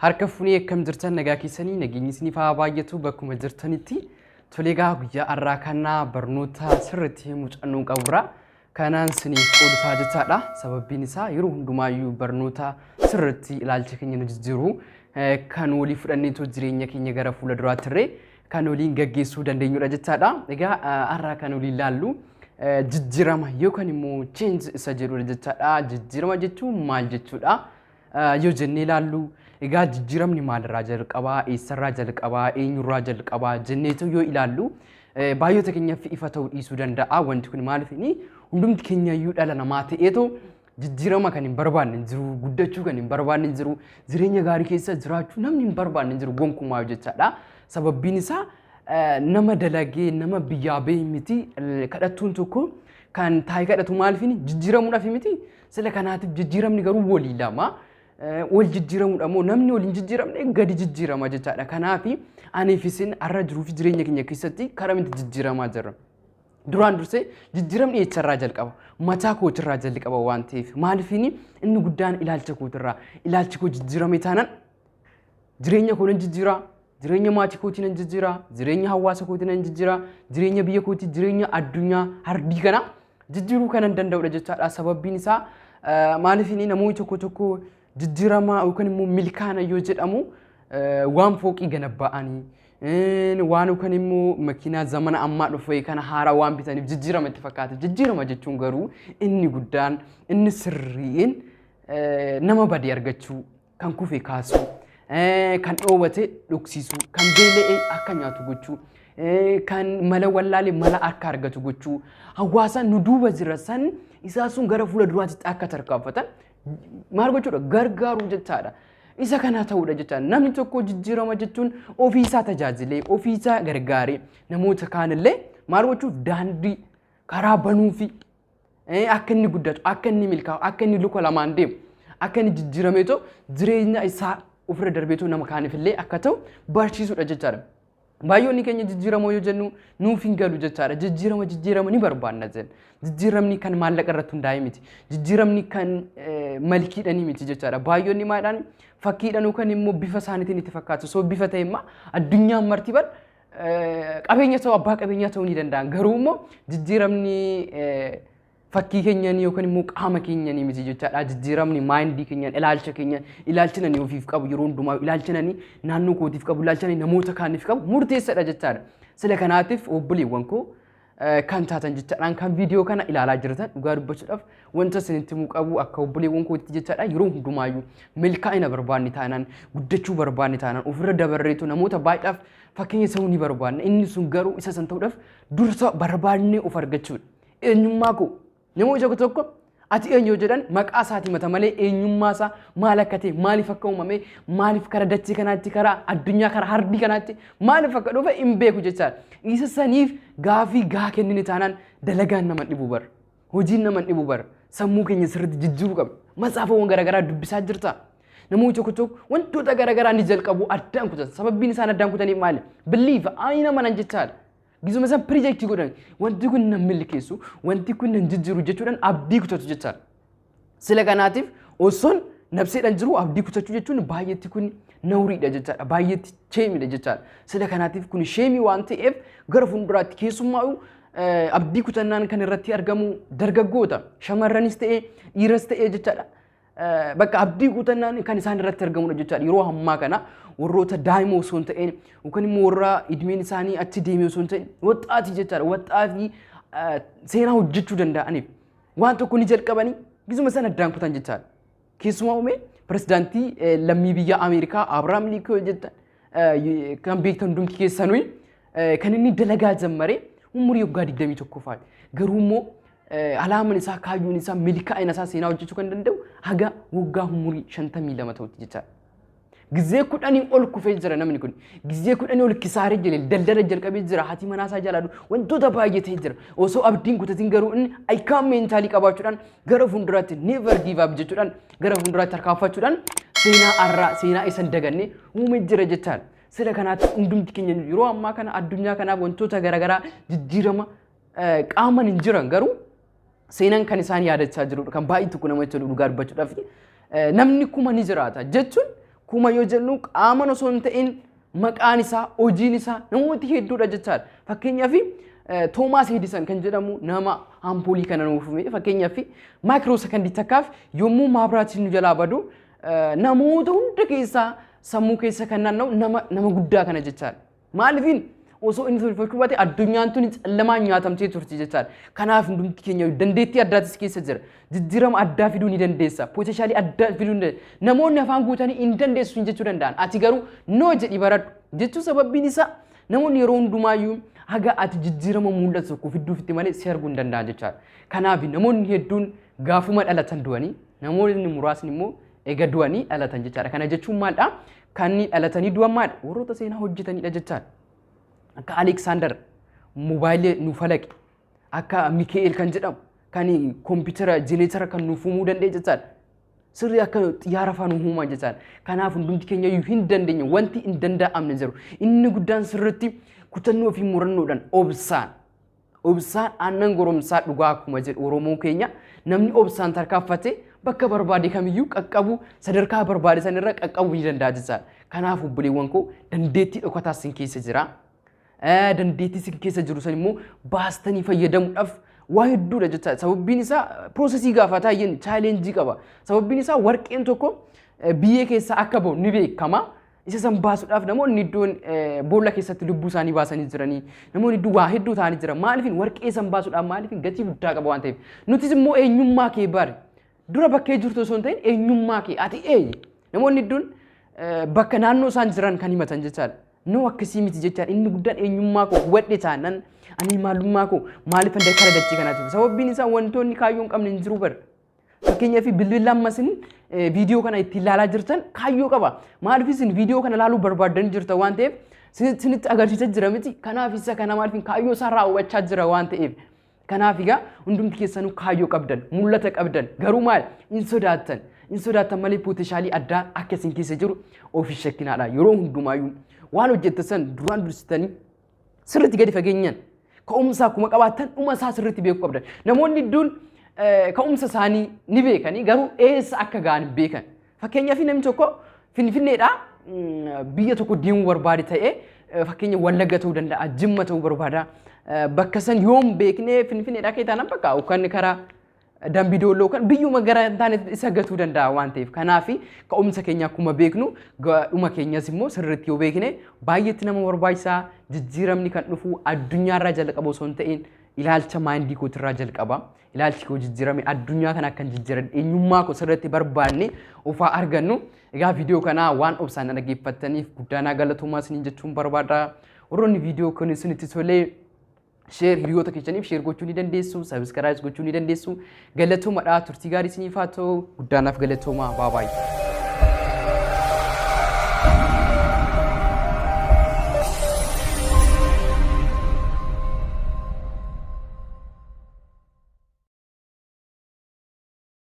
Harka fuunee akkam jirtan, nagaa keessanii, nageenyi isiniif haa baay'atu bakkuma jirtanitti. Tolee, egaa guyyaa har'aa kana barnoota sirriitti muuxannoo qaburra kanaan isiniif qoodutaa jechaadha. Sababbiin isaa yeroo hundumaayyuu barnoota sirriitti ilaalcha keenya nu jijjiiru kan walii fudhanneetoo jireenya keenya gara fuula duraatti illee kan waliin gaggeessuu dandeenyudha jechaadha. Egaa har'aa kan waliin ilaallu jijjiirama yookaan immoo change isa jedhudha jechaadha. Jijjiirama jechuun maal jechuudha? Yoo jennee ilaallu, egaa jijjiiramni maalirraa jalqabaa, eessarraa jalqabaa, eenyurraa jalqabaa jenneetu yoo ilaallu, baay'oota keenyaaf ifa ta'uu dhiisuu danda'a. Wanti kun maaliif inni hundumti keenya iyyuu dhala namaa ta'eetu jijjiirama kan hin barbaanne hin jiru, guddachuu kan hin barbaanne hin jiru, jireenya gaarii keessa jiraachuu namni hin barbaanne hin jiru gonkumaa jechaadha. Sababbiin isaa nama dalagee nama biyyaa bahe miti, kadhattuun tokko kan taa'ee kadhatu maaliif jijjiiramuudhaaf miti. Sila kanaatiif jijjiiramni garuu walii lama. Wal jijjiiramuudha moo namni wal hin jijjiiramne gadi jijjiirama jechaadha. Kanaaf aniif isin har'a jiruu fi jireenya keenya keessatti karaa miti jijjiiramaa jirra. Duraan dursee jijjiiramni eessarraa jalqaba? Mataa kootirraa jalqaba waan ta'eef, maaliif inni guddaan ilaalcha kootirraa, ilaalchi koo jijjiirame taanaan jireenya koo nan jijjiiraa, jireenya maatii kootii nan jijjiiraa, jireenya hawaasa kootii nan jijjiiraa, jireenya biyya kootii, jireenya addunyaa hardii kana jijjiiruu kanan danda'udha jechaadha. Sababbiin isaa maaliif namoonni tokko tokko jijjiirama yookaan immoo milkaana yoo jedhamu waan fooqii gana ba'anii, waan yookaan immoo makiinaa zamana ammaa dhufe kana haaraa waan bitaniif jijjiirama itti fakkaata. Jijjiirama jechuun garuu inni guddaan, inni sirriin nama badii argachuu, kan kufe kaasuu, kan dhoowwate dhugsiisuu, kan beela'e akka nyaatu gochuu, kan mala wallaalee mala akka argatu gochuu, hawaasa nu duuba jira san isaa sun gara fuula duraatti akka tarkaanfatan maal gochuudha, gargaaruu jechaadha. Isa kana ta'uudha jechaadha. Namni tokko jijjiirama jechuun ofiisaa tajaajilee, ofiisaa gargaaree, namoota kaanillee maal gochuuf, daandii karaa banuufi, akka inni guddatu, akka inni milkaa'u, akka inni luka lamaan deemu, akka inni jijjiirameetoo jireenya isaa ofirra darbeetoo nama kaaniifillee akka ta'u barsiisuudha jechaadha. Baay'oonni keenya jijjiirama yoo jennu nuuf hin galu jechaadha. Jijjiirama jijjiirama ni barbaanna jenna. Jijjiiramni kan maallaqa irratti hundaa'e miti. Jijjiiramni kan malkiidhanii miti jechaadha. Baay'oonni maadhaan fakkiidhaan yookaan immoo bifa isaaniitiin itti fakkaatu. So bifa ta'e immoo addunyaan marti bar qabeenya ta'uu, abbaa qabeenyaa ta'uu ni danda'an. Garuu immoo jijjiiramni fakkii keenyanii yookaan immoo qaama keenyanii miti jechaadha. Jijjiiramni mind keenyan, ilaalcha keenyan, ilaalcha nani ofiif qabu yeroo hundumaa, ilaalcha nani naannoo kootiif qabu, ilaalcha nani namoota kaaniif qabu murteessadha jechaadha. Sila kanaatiif obboleewwan koo kan taatan jechaadhaan, kan viidiyoo kana ilaalaa jirtan, dhugaa dubbachuudhaaf wanta isinitti himuu qabu akka obboleewwan kootitti jechaadha, yeroo hundumaayyuu milkaa'ina barbaanne taanaan, guddachuu barbaanne taanaan, ofirra dabarreetu namoota baay'eedhaaf fakkeenya ta'uu ni barbaanna. Inni sun garuu isa san ta'uudhaaf dursa barbaannee of argachuudha. Eenyummaa koo, namoonni tokko tokko ati eenyu yoo jedhan maqaa isaatii mata malee eenyummaa isaa maal akka ta'e, maaliif akka uumame, maaliif kara dachee kanaatti, karaa addunyaa, karaa hardii kanaatti maaliif akka dhufe hin beeku jechaadha. Isa saniif gaafii gaa kennine taanaan dalagaan nama dhibu bara. Hojiin nama dhibu bara. Sammuu keenya sirriitti jijjiiruu qabna. Matsaafawwan garaagaraa dubbisaa jirta. Namoonni tokko tokko wantoota garaagaraa ni jalqabu, addaan kutan. Sababbiin isaan addaan kutaniif maali? Believe ani nama nan jechaadha. Gizuma isaan project godhan, wanti kun nan milkeessu, wanti kun nan jijjiiru jechuudhaan abdii kutatu jechaadha. Sila kanaatiif osoon nabseedhaan jiru abdii kutachuu jechuun baay'eetti kun nawriidha jechaadha. Baay'eetti shame dha jechaadha. Sila kanaatiif kun shame waan ta'eef gara fuulduraatti keessumaa abdii kutannaan kan irratti argamu dargaggoota, shamarranis ta'e dhiiras ta'e jechaadha. Bakka abdii kutannaan kan isaan irratti argamudha jechaadha. Yeroo ammaa kana warroota daa'ima osoo hin ta'in yookaan immoo warra idmeen isaanii achi deemee osoo hin ta'in waxxaatii jechaadha. Waxxaatii seenaa hojjechuu danda'aniif waan tokko ni jalqabanii gizuma sana addaan kutan jechaadha. Keessumaa uume pirezidaantii lammii biyya Ameerikaa Abiraam Liinkoon jettan kan beektan hundumti keessanuu, kan inni dalagaa jammare umurii waggaa 21 faati. Garuu immoo alaaman isaa, kaayyoon isaa, milkaa'ina isaa, seenaa hojjechuu kan danda'u haga waggaa umurii 52 ta'utti jechaadha. Gizee 10 ol kufee jira namni kun. Gizee 10 ol kisaaree jira. Daldala jalqabee jira. Haati manaa isaa jaalladhu. Wantoota baay'ee ta'ee jira. Osoo abdiin kutatiin garuu inni I can mentality qabaachuudhaan gara fuulduraatti never give up jechuudhaan gara fuulduraatti tarkaanfachuudhaan seenaa har'aa, seenaa isa hin daganne uumee jira jechaadha. Sira kanaatti hundumti keenya yeroo ammaa kana addunyaa kanaaf wantoota garaagaraa jijjiirama qaaman hin jiran, garuu seenaan kan isaan yaadachaa jirudha. Kan baay'ee tokko namatti tolu dhugaa dubbachuudhaaf namni kuma ni jiraata jechuun Kuma yoo jennu qaaman osoo hin ta'in maqaan isaa, hojiin isaa namooti hedduudha jechaadha. Fakkeenyaaf Toomaas Edison kan jedhamu nama ampoolii kana nuuf uume. Fakkeenyaaf maayikiroo sekondii takkaaf yommuu maabiraatiin nu jalaa badu namoota hunda keessaa sammuu keessa kan naanna'u nama guddaa kana jechaadha. Maaliifin osoo inni tolfachuu baate addunyaan tun callamaan nyaatamtee turti jechaadha. Kanaaf hundumti keenya dandeettii addaatis keessa jira. Jijjiirama addaa fiduu ni dandeessa. Potentialii addaa fiduu ni dandeessa. Namoonni afaan guutanii hin dandeessu jechuu danda'an. Ati garuu no jedhi baradhu jechuun sababbiin isaa namoonni yeroo hundumaayyuu haga ati jijjiirama mul'atu tokko fidduufitti malee si arguu hin danda'an jechaadha. Kanaaf namoonni hedduun gaafuma dhalatan du'anii namoonni muraasni immoo ega du'anii dhalatan jechaadha. Kana jechuun maalidha? Kan dhalatanii du'an maalidha? Warroota seenaa hojjetanidha jechaadha. Akka Aleksaandar moobaayilii nu falaqe, akka Mikaa'el kan jedhamu kan kompiitara jeneetara kan nuuf uumuu danda'e jechaadha. Sirrii akka xiyyaara fa'aa nu uumaa jechaadha. Kanaaf hundumti keenya iyyuu hin dandeenye, wanti hin danda'amne jiru. Inni guddaan sirriitti kutannoo fi murannoodhaan obsaan. Obsaan aannan goromsaa dhugaa akkuma jedhu Oromoo keenya, namni obsaan tarkaanfate bakka barbaade kamiyyuu qaqqabu, sadarkaa barbaade sanirra qaqqabuu ni danda'a jechaadha. Kanaaf obboleewwan koo, dandeettii dhokataa isin keessa jira. Dandeettii isin keessa jiru san immoo baastanii fayyadamuudhaaf waa hedduudha jechaadha. Sababbiin isaa processii gaafataa jenni challengeii qaba. Sababbiin isaa warqeen tokko biyyee keessaa akka bahu ni beekama. Isa san baasuudhaaf namoonni iddoon boolla keessatti lubbuu isaanii baasanii jiranii, namoonni iddoo waa hedduu ta'anii jiran. Maaliifin warqee san baasuudhaaf maaliifin gatii guddaa qaba waan ta'eef. Nutis immoo eenyummaa kee bari. Dura bakkee jirtu osoo hin ta'in eenyummaa kee, ati eenyu? Namoonni iddoon bakka naannoo isaan jiran kan himatan jechaadha. No, akkasii miti jechaadha. Inni guddaan eenyummaa koo hubadhe taanaan ani maalummaa koo maaliif kara dachee kanaatiif. Sababbiin isaa wantoonni kaayyoo hin qabne hin jiru bara. Fakkeenyaaf bilbilli amma isin viidiyoo kana ittiin ilaalaa jirtan kaayyoo qaba. Maaliif isin viidiyoo kana ilaaluu barbaaddanii jirtan waan ta'eef isinitti agarsiisaa jira miti. Kanaaf isa kana maaliif kaayyoo isaa raawwachaa jira waan ta'eef. Kanaaf egaa hundumti keessanuu kaayyoo qabdan, mul'ata qabdan, garuu maal hin sodaattan. Hin sodaattan malee potentialii addaa akka isin keessa jiru of hin shakkinaadha. Yeroo hundumaayyuu waan hojjettan san duraan dursitanii sirriitti gadi fageenyaan ka'umsa akkuma qabaattan dhuma isaa sirriitti beekuu qabdan. Namoonni hedduun ka'umsa isaanii ni beekanii garuu eessa akka ga'an hin beekan. Fakkeenyaaf namni tokko Finfinneedhaa biyya tokko deemuu barbaade ta'ee, fakkeenya Wallagga ta'uu danda'a, Jimma ta'uu barbaada. Bakka san yoom beeknee Finfinneedhaa kee taanaan bakka yookaan karaa Dambii Doolloo kan biyyuma gara hin taane isa gatuu danda'a waan ta'eef. Kanaaf ka'umsa keenya akkuma beeknu dhuma keenyas immoo sirriitti yoo beekne baay'eetti nama barbaachisaa. Jijjiiramni kan dhufu addunyaarraa jalqaba osoo hin ta'in ilaalcha mindii kootirraa jalqaba. Ilaalchi koo jijjiirame addunyaa kana akkan jijjiiran eenyummaa koo sirriitti barbaanne ofaa argannu. Egaa viidiyoo kana waan obsaan dhaggeeffattaniif guddaanaa galatoomaa isiniin jechuun barbaada. Warroonni viidiyoo kun isinitti tolee share hiriyoota keessaniif share gochuu ni dandeessu, subscribe gochuu ni dandeessu. Galatoomadha, turtii gaarii isiniif haa ta'u. Guddaanaaf galatoomaa, baay'ee.